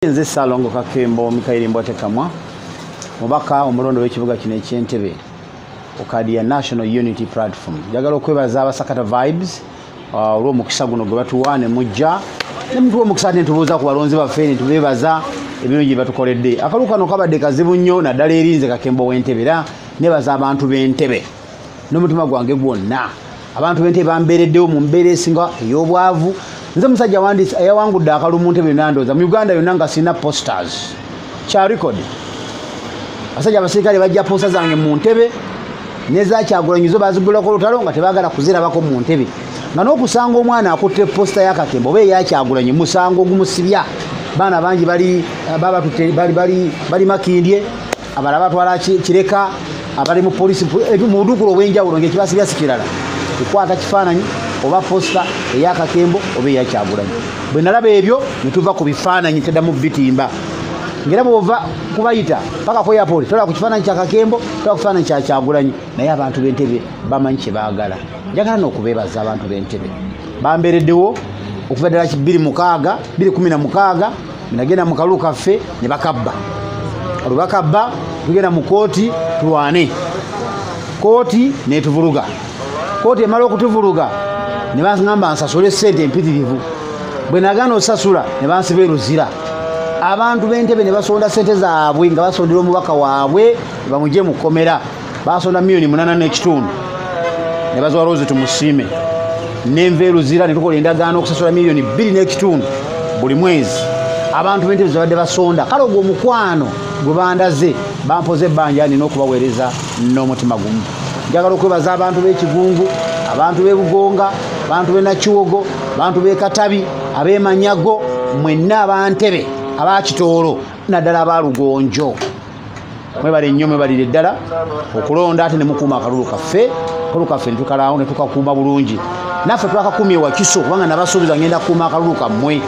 Nze Ssalongo Kakembo Mikaeli Mbwatekamwa, mubaka omulondo w'ekibuga kino eky'Entebbe okadi ya National Unity Platform. Njagala okwebaza Abasakata Vibes olw'omukisa guno gwe batuwa ne mujja ne mutuwa omukisa ne tubuuza ku balonzi baffe ne tubeebaza ebirungi bye batukoledde. Akalu kano kabadde kazibu nnyo naddala eri nze Kakembo w'Entebbe, era nebaza abantu b'Entebbe n'omutima gwange gwonna. Abantu b'Entebbe bambeereddewo mu mbeera esinga ey'obwavu. Nze musajja wandisi eyawangudde akalulu mu ntebe yonna ndowooza mu Uganda yonna nga sirina posters kya record. Abasajja abasirikale bajja posta zange mu ntebe n'ezakyagulanyi zo bazigulako olutalo nga tebaagala kuzirabako mu ntebe, nga n'okusanga omwana akutte posta ya Kakembo oba eyakyagulanyi musango ogumusibya. Baana bangi bali babatutte bali Makindye, abalala batwala Kireka, abali mu polisi mu buduukulu obw'enjawulo ng'ekibasibya si kirala, kukwata kifaananyi oba posta eya Kakembo oba eya Kyagulanyi. Bwe nalaba ebyo ne tuva ku bifaananyi teddamu bitimba, ng'era bw'ova kubayita paka ku airport tolaba ku kifaananyi kya Kakembo, tolaba ku kifaananyi kya Kyagulanyi. Naye abantu b'Entebbe bamanyi kye baagala. Njagala n'okubeebaza abantu b'Entebbe bambeereddewo okuva ddala 2006 2016 nagenda mu kalulu kaffe ne bakabba. Olwo bakabba tugenda mu kooti tulwane, kooti n'etuvuluga. Kooti emala okutuvuluga ne baŋŋamba nsasule ssente empitirivu. Bwe nagaana osasula ne bansiba e Luzira. Abantu b'Entebbe ne basonda ssente zaabwe nga basondera omubaka waabwe bamugye mu kkomera. Basonda 8.5 million ne baziwa Rose Tumusiime. Nenva e Luzira ne tukola endagaano okusasula 2.5 million buli mwezi. Abantu b'Entebbe ze babadde basonda. Kale ogwo omukwano gwe bandaze bampoze ebbanja nina okubaweereza n'omutima gumu. Njagala okwebaza abantu b'Ekigungu, abantu b'e Bugonga, abantu b'e Nakiwogo, abantu b'e Katabi, ab'e Manyago, mwenna ab'Antebe, ab'Akitoolo, naddala aba Lugonjo. Mwebale nnyo, mwebalire ddala okulonda ate ne mukuuma akalulu kaffe. Akalulu kaffe ne tukalaawo ne tukakuuma bulungi. Naffe twakakuumye Wakiso kubanga nabasuubiza ngenda kukuuma akalulu kammwe.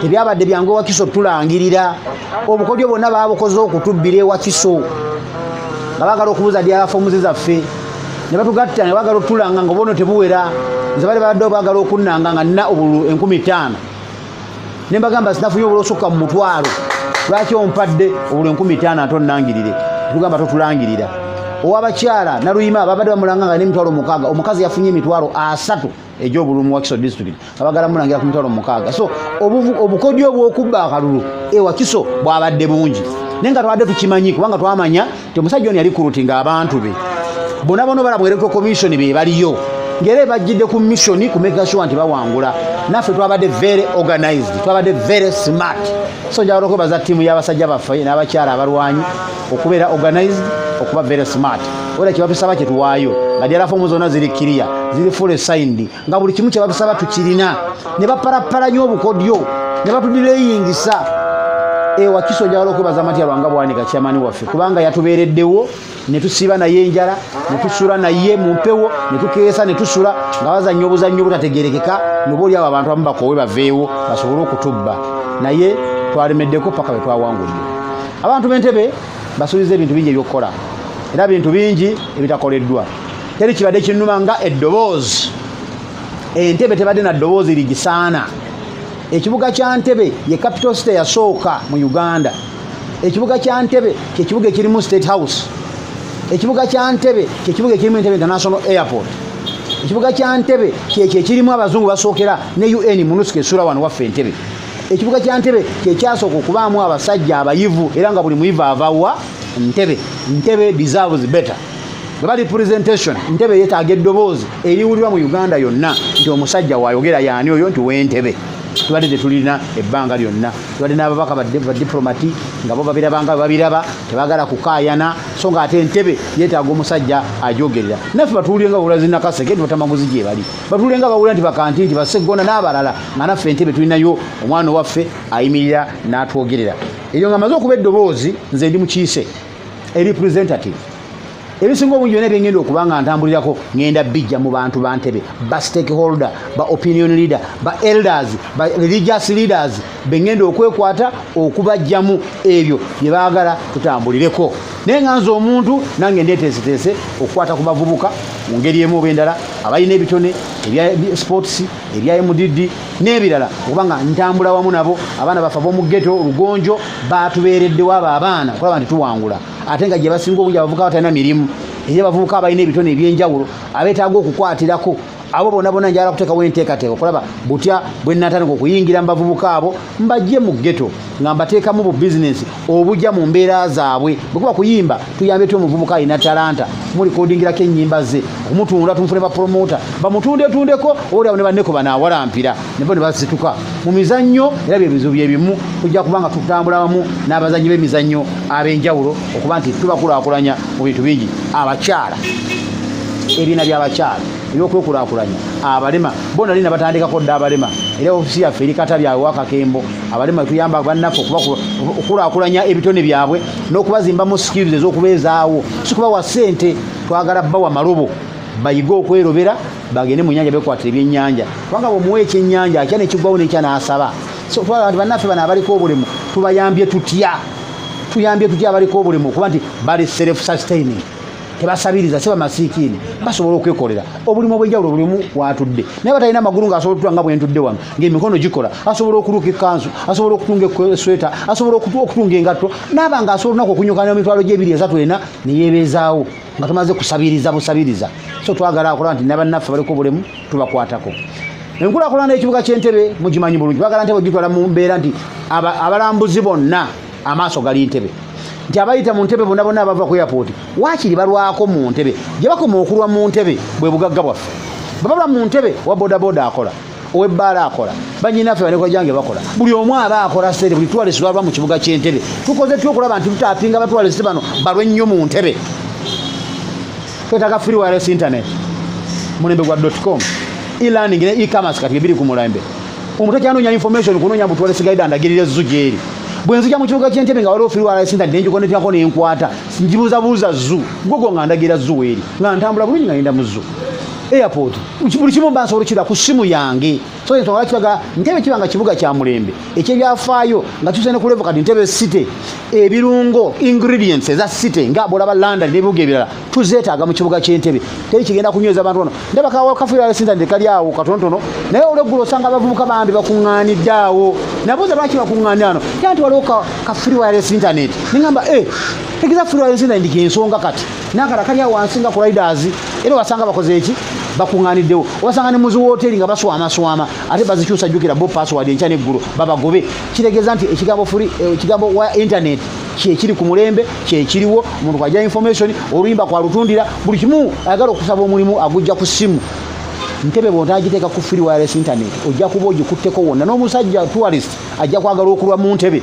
Tebyabadde byangu Wakiso tulangirira. Obukodyo bwonna baabukoze okutubbira e Wakiso nga baagala okubuuza ddala foomuzi zaffe ne batugatta ne baagala otulanga nga obubono tebuwera. Nze bali babadde baagala okunnanga nga nina obululu 5000 ne mbagamba sinafunye obululu osukka mu 100,000, lwaki ompadde obululu 5000 ate onnangirire? Tugamba totulangirira. Ow'abakyala Naluyima babadde bamulanga nga n'60,000, omukazi yafunye 30,000 egy'obululu mu Wakiso district nga baagala mulangira ku 60,000. So obukodyo obw'okubba akalulu e Wakiso bwabadde bungi, naye nga twabadde tukimanyi kubanga twamanya nti omusajja ono yali kulutinga abantu be bonna bonna balaba Electoral Commission be baliyo ng'era bajjidde ku mission ku make sure nti bawangula. Naffe twabadde very organized, twabadde very smart. So njagala okwebaza ttiimu y'abasajja baffe n'abakyala abalwanyi okubeera organized, okuba very smart. Era kye batusaba kye tuwaayo nga ddala foomu zonna ziri clear, ziri full signed, nga buli kimu kye batusaba tukirina. Ne bapalapala nnyo obukodyo ne batudireyingisa e Wakiso. Njagala okwebaza Matya Lwanga Bwanika, chairman waffe, kubanga yatubeereddewo ne tusiiba naye enjala, ne tusula naye mu mpewo, ne tukeesa ne tusula nga bazannya obuzannyo obutategeerekeka, noba oli awo abantu abamu bakoowe baveewo basobole okutubba, naye twalemeddeko paka bwe twawangudde. Abantu b'Entebbe basuubiza ebintu bingi ebyokukola, era bintu bingi ebitakoleddwa. Teri kibadde kinnuma nga eddoboozi. Entebbe tebadde na ddoboozi ligisaana. Ekibuga kya Ntebe ye capital city yasooka mu Uganda. Ekibuga kya Ntebe kyekibuga ekirimu State House. Ekibuga kya Ntebe kyekibuga ekirimu Entebbe International Airport. Ekibuga kya Ntebe kyekyo ekirimu abazungu basookera ne UN MONUSCO esula wano waffe Entebbe. Ekibuga kya Ntebe kyekyasooka okubaamu abasajja abayivu, era nga buli muyivu avawa Ntebe. Ntebe deserves better. Bwe bali presentation, Ntebe yeetaaga eddoboozi eriwulirwa mu Uganda yonna nti omusajja waayogera yaani oyo nti w'Entebe. Tubadde tetulina ebbanga lyonna. Tubadde n'ababaka badiplomat nga bo babiraba nga babiraba, tebaagala kukaayana, so nga ate Entebe yeetaaga omusajja ajogerera. Naffe batuwulire nga bawula zinakaseke nti batamaguzi gye bali, batuwulire nga bawulira nti bakanti nti baseggona n'abalala, nga naffe Entebe tulinayo omwana owaffe ayimirira n'atwogerera. Eryo nga maze okuba eddoboozi, nze ndi mukiise representative. Ebisinga obungi byonna byengenda okuba nga ntambulirako ngenda bijja mu bantu ba Ntebe, ba stakeholder, ba opinion leader, ba elders, ba religious leaders bengenda okwekwata okubajjamu ebyo bye baagala tutambulireko. Naye nga nze omuntu nange ndeeteeseteese okukwata ku bavubuka mu ngeri emu oba endala abalina ebitone. ebya sports, ebya MDD n'ebirala, okubanga ntambula wamu nabo. Abaana baffe ab'omu ghetto Lugonjo batubeereddewo abo abaana okulaba nti tuwangula, ate nga gye basinga obungi abavubuka batalina mirimu, era abavubuka abalina ebitone ebyenjawulo abeetaaga okukwatirako. Abo bonna bonna njagala kuteekawo enteekateeka okulaba butya bwe nnatandika okuyingira mu bavubuka abo, mbajje mu ghetto nga mbateekamu bu bizinensi obujja mu mbeera zaabwe. Bwe kuba kuyimba, tuyambe tyo omuvubuka alina talanta, mulikodingirako ennyimba ze, okumutunda tumufune ba promota bamutundetundeko, oli awo ne banneko banaawalampira nebo ne basituka mu mizannyo. Era bye bizibu bye bimu, tujja kuba nga tutambula wamu n'abazannyi b'emizannyo ab'enjawulo okuba nti tubakulaakulanya mu bintu bingi. Abakyala, ebiina by'abakyala ebyokwekulaakulanya, abalema bo nali nabatandikako dda abalema, era ofisi yaffe eri Katabi awo Akakembo. Abalema tuyamba bannaffe okukulaakulanya ebitone byabwe n'okubazimbamu skills ez'okubeezaawo, si kubawa ssente, twagala bawa malobo bayige okwerobera, bagende mu nnyanja bekwatira ebyennyanja, kubanga bw'omuwa ekyennyanja akya nekigwawo nekya n'asaba. So twagala nti bannaffe bano abaliko obulemu tubayambye tutya, tuyambye tutya abaliko obulemu okuba nti bali self sustaining, tebasabiriza, si bamasiikini, basobola okwekolera obulimu obw'enjawulo. Bulimu watudde naye batalina magulu ng'asobola okutula nga bwe ntudde wano, ng'emikono gikola, asobola okuluka ekkanzu, asobola okutunga esweta, asobola okutunga engatto, naaba ng'asobola olunaku okunyukana emitwalo gy'ebiri, esatu, ena ne yeebeezaawo nga tumaze kusabiriza busabiriza. So twagala okulaba nti nabannaffe baliko obulemu tubakwatako. Enkulaakulana y'ekibuga ky'Entebe mugimanyi bulungi. Bagala Ntebe ogitwala mu mbeera nti abalambuzi bonna amaaso gali Ntebe, nti abayita mu Ntebe bonna bonna abava ku airport waakiri balwako mu Ntebe. Gye bakoma okulwa mu Ntebe bwe bugagga bwaffe. Bwe balwa mu Ntebe, owa bodaboda akola, ow'ebbaala akola, bannyinaffe banekola bakola, buli omu aba akola ssente, buli tourist lwalwa mu kibuga ky'Entebe. Tukoze tya okulaba nti tutapinga ba tourist bano balwe nnyo mu Ntebe? Twetaaga free wireless internet, mulembe gwa .com, e-learning ne e-commerce kati biri ku mulembe. Omuntu akyanoonya information kunoonya mbu tourist guide andagirira zoo gyeri. Bwe nzija mu kibuga ky'Entebe nga waliwo free wireless internet nengikonektirako nenkwata, njibuuzabuuza zoo, gogo nga ndagira zoo eri, nga ntambula bulungi nga ngenda mu zoo. Airport buli kimu mba nsobola okukira ku ssimu yange. So ensonga lwaki twagala Ntebe kiba nga kibuga kya mulembe eky'ebyafaayo nga tuuse ne ku level kati Ntebe City, ebirungo ingredients eza city nga bw'olaba London n'ebibuga ebirala tuzeetaaga mu kibuga ky'Entebe. Teri kigenda kunyweza abantu bano. Ndaba ka free wireless internet kali awo katonotono, naye olweggulo osanga abavubuka bambi bakuŋŋaanidde awo. Nabuuza lwaki bakuŋŋaanidde wano, era nti waliwo ka free wireless internet. Neŋŋamba tegeeza free wireless internet kyensonga kati n'akala kali awo wansi nga ku riders, era wasanga bakoze eki bakuŋŋaaniddewo. Obasanga ne muzi woteeri nga baswamaswama, ate bazikyusa, jjukira bo password enkya n'eggulo babagobe. Kitegeeza nti ekigambo free, ekigambo wa internet kyekiri ku mulembe, kyekiriwo. Omuntu kwajja information, oluyimba kwalutundira, buli kimu ayagala okusaba omulimu agujja ku ssimu. Ntebe bw'otaagiteeka ku free wireless internet ojja kuba ogikutteko wonna, n'omusajja tourist ajja kwagala okulwa mu Ntebe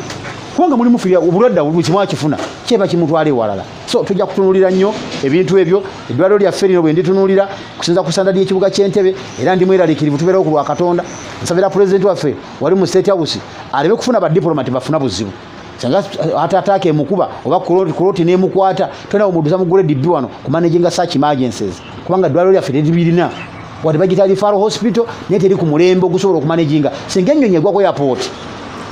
kubanga mulimu free, obulwadde buli kimu akifuna kyeba kimutwala ewalala. So tujja kutunuulira nnyo ebintu ebyo. Eddwaliro lyaffe lino bwe nditunuulira kusinza ku standard y'ekibuga ky'Entebe, era ndi mweraliikirivu. Tubeerawo ku lwa Katonda. Nsabira pulezidenti waffe wali mu State House aleme kufuna badipolomati bafuna buzibu, singa ate ataaka emukuba oba clot n'emukwata, tolina omuddusa mu grade B wano ku managinga such emergencies, kubanga eddwaliro lyaffe teribirina wadde bagita referral hospital, naye teri ku mulembe ogusobola okumanaginga singa ennyonyi egwa ku airport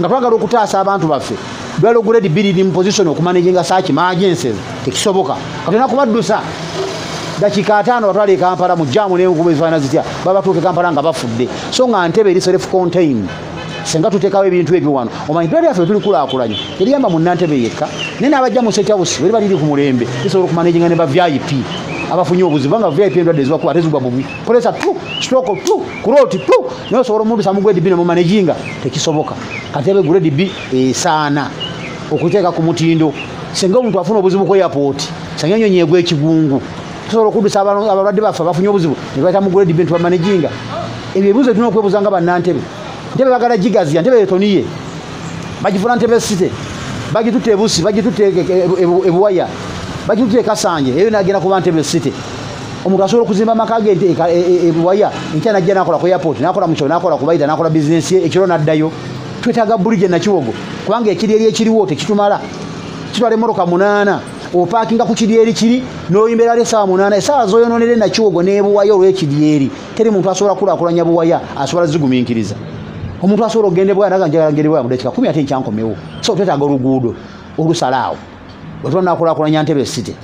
nga twagala okutaasa abantu baffe. Ddwaliro grade B liri mu position okumanaginga such emergencies? Tekisoboka. Katulina kubaddusa dakiika 50 batwale e Kampala mu jaamu n'enkuba ezifaanana zitya, baba batuuka e Kampala nga bafudde. So nga Ntebe eri self contained singa tuteekawo ebintu ebyo wano. Omanyi eddwaliro lyaffe tuli kulaakulanya teriyamba munnantebe yekka, naye n'abajja mu State House bwe liba liri ku mulembe lisobola okumanaginga ne ba VIP abafunye obuzibu, nga VIP endwadde ezibakuba tezigwa bubi, pressure tu, stroke tu, clot tu, naye osobola omuddusa mu grade B ne mumanaginga? Tekisoboka. Katebe grade B esaana okuteeka ku mutindo. Singa omuntu afuna obuzibu ku airport, singa ennyonyi egwa ekigungu, tusobola okuddusa abalwadde baffe abafunye obuzibu ne bayita mu grade B ntibamanaginga? Ebyo ebibuuzo tulina okwebuuza nga bannantebe. Ntebe bagala gigaziya, Ntebe etoniye bagifuna Ntebe City, bagitutte ebusi, bagitutte ebuwaya, bagitutte ekasanje, eyo nagenda kuba Ntebe City. Omuntu asobola okuzimba amaka ge ebuwaya, enkya najja nakola ku airport, nakola mu kyalo, nakola ku baida, nakola bizinesi ye, ekiro naddayo. Twetaaga bridge Nakiwogo, kubanga ekiryeri ekiriwo tekitumala. Kitwala emmotoka 8 opaakinga ku kiryeri kiri n'oyimbeera ali essaawa 8, essaawa z'oyonoonera Nakiwogo n'ebuwaya olw'ekiryeri. Teri muntu asobola kulaakulanya buwaya asobola zigumiikiriza. Omuntu asobola okugenda ebuwaya naga njagala ngenda ebuwaya mu dakiika 10 ate nkyankomewo. So twetaaga oluguudo olusala awo bwe tuba nakulaakulanya Ntebe City,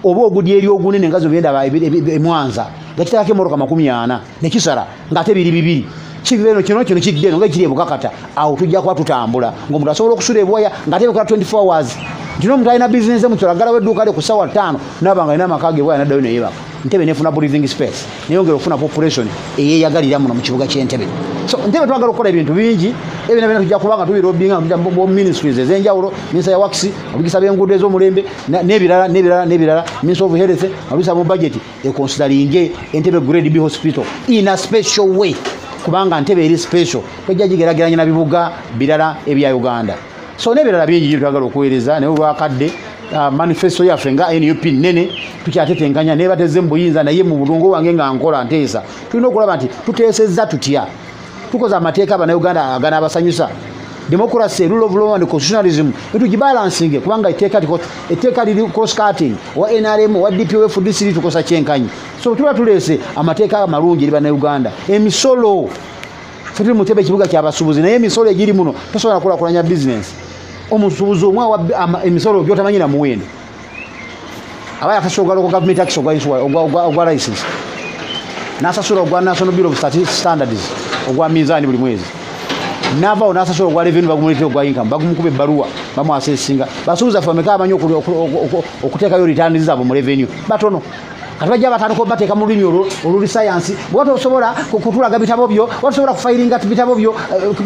oba ogudyeri ogunene nga zo byendaba e Mwanza. nga kiteekako emmotoka 40 nekisala ng'ate biri bibiri kiveno kino kino kidde nga kiri ebukakata. Awo tujja kuba tutambula ng'omuntu asobola okusula ebwaya ng'ate bikola 24 hours. Nti n'omuntu alina bizinesi mu kyalo aggalawo edduuka lye ku ssaawa 5 n'aba nga alina amaka ge ebwaya n'addayo ne yeebaka. Ntebe nefuna breathing space neyongera okufuna population eyeeyagalira muno mu kibuga ky'Entebe. So Ntebe twagala okukola ebintu bingi ebyo byonna tujja kubanga tubirobinga mu ministries ez'enjawulo, Ministry ya Works, obugisa b'enguudo ez'omulembe n'ebirala n'ebirala n'ebirala, Ministry of Health obugisa mu budget econsideringe Entebbe Grade B Hospital in a special way, kubanga Ntebe eri special tojja gigeraageranya na bibuga birala ebya Uganda. So n'ebirala bingi bye twagala okuweereza naye olwakadde manifesto yaffe nga NUP nene tukyatetenkanya nebateze mu buyinza, naye mu bulungo wange nga nkola nteesa tulina okulaba nti tuteesezza tutya, tukoze amateeka Bannayuganda aganaabasanyusa. Democracy, rule of law and constitutionalism tugibalansinge, kubanga etteeka liri cross cutting owa NRM owa DP owa FDC tukosa kyenkanyi. So tuba tuleese amateeka amalungi eri Bannayuganda. Emisolo ffe tuli mu Ntebe ekibuga ky'abasuubuzi, naye emisolo egiri muno tosobola kukulaakulanya bizinesi. Omusuubuzi omu awa emisolo gy'otamanyi na muwendo aba yakasasula ogwa local government tax ogwa license, n'asasula ogwa National Bureau of Standards ogwa minzaani buli mwezi, n'avaawo n'asasula ogwa revenue bagumuleetera ogwa income bagumukuba ebbaluwa bamwasesinga. Basuubuzi baffe bameka abamanyi okuteekayo returns zaabwe mu revenue? Batono. Kati bajja batandika obateeka mu lulimi oluli sayansi, bw'oba tosobola kutulaga bitabo byo, oba tosobola kufayiringa bitabo byo,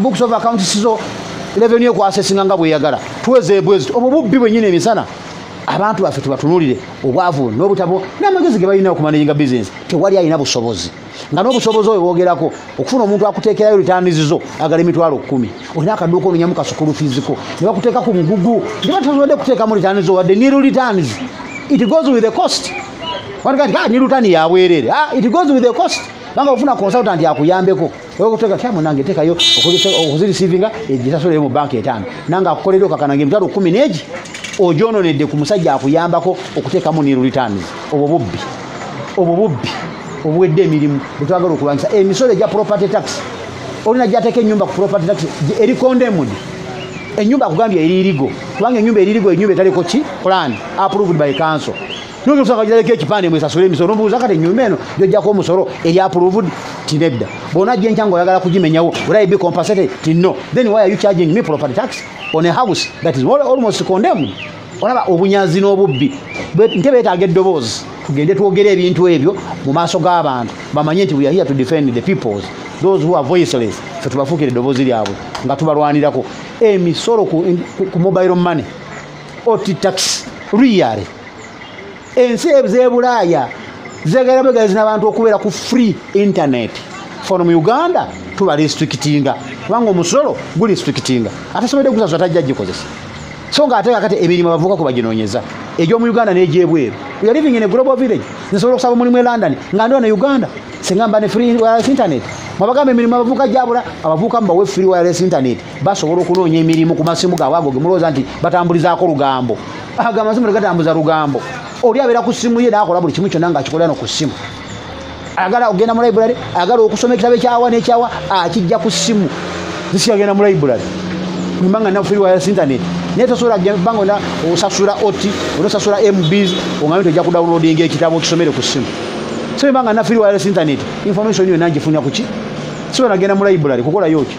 books of accounts zo, revenue ekwasesinga nga bweyagala. Tuweze bwezi obwo bubbi bwennyini emisana. Abantu baffe tubatunuulire obwavu n'obutabo n'amagezi ge balina okumanaginga business. Tewali alina busobozi, nga n'obusobozi obwo bwogerako okufuna omuntu akuteekerayo returns zo agala 10,000, olina akaduuka ononyamu kasukulu fees ko ne bakuteeka ku mugugu ne batasobodde kuteekamu returns zo wadde nil returns. It goes with the cost. Wandika nti nil return ya bwereere, it goes with the cost. Banga ofuna consultant akuyambeko okuteeka kya munange teekayo okuzireceivinga egisasule mu banka 5 nange akukolera okakananga 10,000 n'egi ogyononedde ku musajja akuyambako okuteekamu nil returns. Obwo bubbi, obwo bubbi obuwedde emirimu bwe twagala okulwanyisa. Emisolo egya property tax, olina gy'ateeka ennyumba ku property tax eri condemned. Ennyumba akugambye eri irigo, kubanga ennyumba eri irigo, ennyumba etaliko ki plan approved by council. Nonge kusanga gitaleko ekipande mwesasule emisolo, n'omubuuza kati ennyumba eno gy'oggyako omusolo eri approved? Ti nedda. Bw'onajja enkya ng'oyagala kugimenyawo, will I be compensated? Ti no. Then why are you charging me property tax on a house that is almost condemned? Olaba obunyazi n'obubbi. Ntebe yeetaaga eddoboozi tugende twogere ebintu ebyo mu maaso g'abantu bamanye nti we are here to defend the peoples, those who are voiceless. Ffe tubafuukire eddoboozi lyabwe nga tubalwanirako. Emisolo ku mobile money, OT tax, really ensi ez'ebulaaya zeegala bwegazi n'abantu okubeera ku free internet. Fano mu Uganda tuba restrictinga, kubanga omusolo gurestrictinga, atasobodde gusasula tajja gikozesa. So nga ate kakati emirimu abavubuka kwe baginoonyeza egy'omu Uganda n'egy'ebweru. We are living in a global village. Nsobola okusaba omulimu e London nga ndi wano e Uganda singa mba ne free wireless internet. Mwabagamba emirimu abavubuka gyabula, abavubuka mubawe free wireless internet, basobola okunoonya emirimu ku masimu gaabwe ago ge mulowooza nti batambulizaako lugambo. Ago amasimu tegatambuza lugambo. Oli abeera ku ssimu ye n'akola buli kimu kyonna ng'akikolera no ku ssimu. Ayagala okugenda mu library, ayagala okusoma ekitabo ekyawa n'ekyawa, akijja ku ssimu. Nsi agenda mu library mbanga na free wireless internet, naye tosobola banga ona osasula OT, onosasula MBs, ogambe nti ojja kudownloadinga ekitabo okisomere ku ssimu. So mbanga na free wireless internet, information yonna ngifunya ku ki? Sobola nagenda mu library kukolayo ki?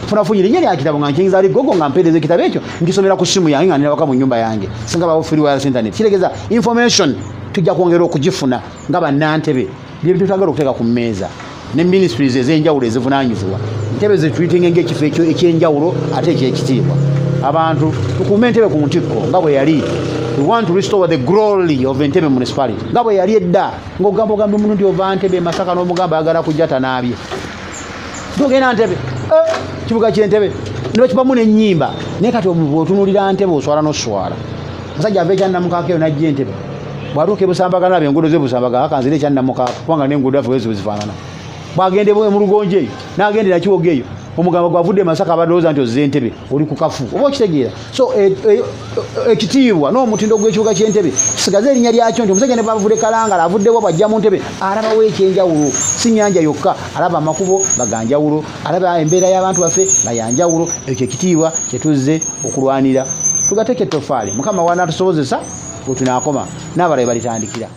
Funa funyira erinnya lya kitabo nga nkiyingiza ali Google nga mpeereza ekitabo ekyo nkisomera ku ssimu yange nga nina waka mu nnyumba yange. Singa bawo free wireless internet, kitegeeza information tujja kwongera okugifuna nga bannantebe. Bye bintu twagala okuteeka ku mmeeza ne ministries ez'enjawulo ezivunaanyizibwa. Ntebe zitreatinge ng'ekifo ekyo eky'enjawulo ate eky'ekitiibwa. Abantu tukuume Entebe ku ntikko nga bwe yali. We want to restore the glory of Entebbe municipality nga bwe yali edda. Ng'ogamba ogamba omuntu nti ova Ntebe Masaka n'omugamba ayagala kujja tanaabye, tugenda Ntebe, kibuga ky'Entebe ne bakibamu n'ennyimba. Naye kati bw'otunuulira Ntebe oswala n'oswala. Omusajja ava ekyannamukaaka eyo n'ajja Entebe, bw'atuuka e Busambagala alaba enguudo z'e Busambagala, akanzira ekyannamukaaka kubanga n'enguudo zaffe bwe zifaanana. Bw'agenda mu Lugonjo eyo n'agendera Kiwogo eyo, omugamba gwavudde e Masaka abalowooza nti ozze Entebe oli ku kafu, oba okitegeera. So ekitiibwa n'omutindo gw'ekibuga ky'Entebe kisigaze erinnya lyakyo nti omusajja ne bavudde Kalangala avuddewo bw'ajja mu Ntebe alabawo ekyenjawulo, si nnyanja yokka, alaba amakubo nga ganjawulo, alaba embeera y'abantu baffe nga yanjawulo. Ekyo ekitiibwa kye tuzze okulwanira. Tugateeke ettofaali, Mukama w'anaatusobozesa we tunaakoma n'abalala balitandikira.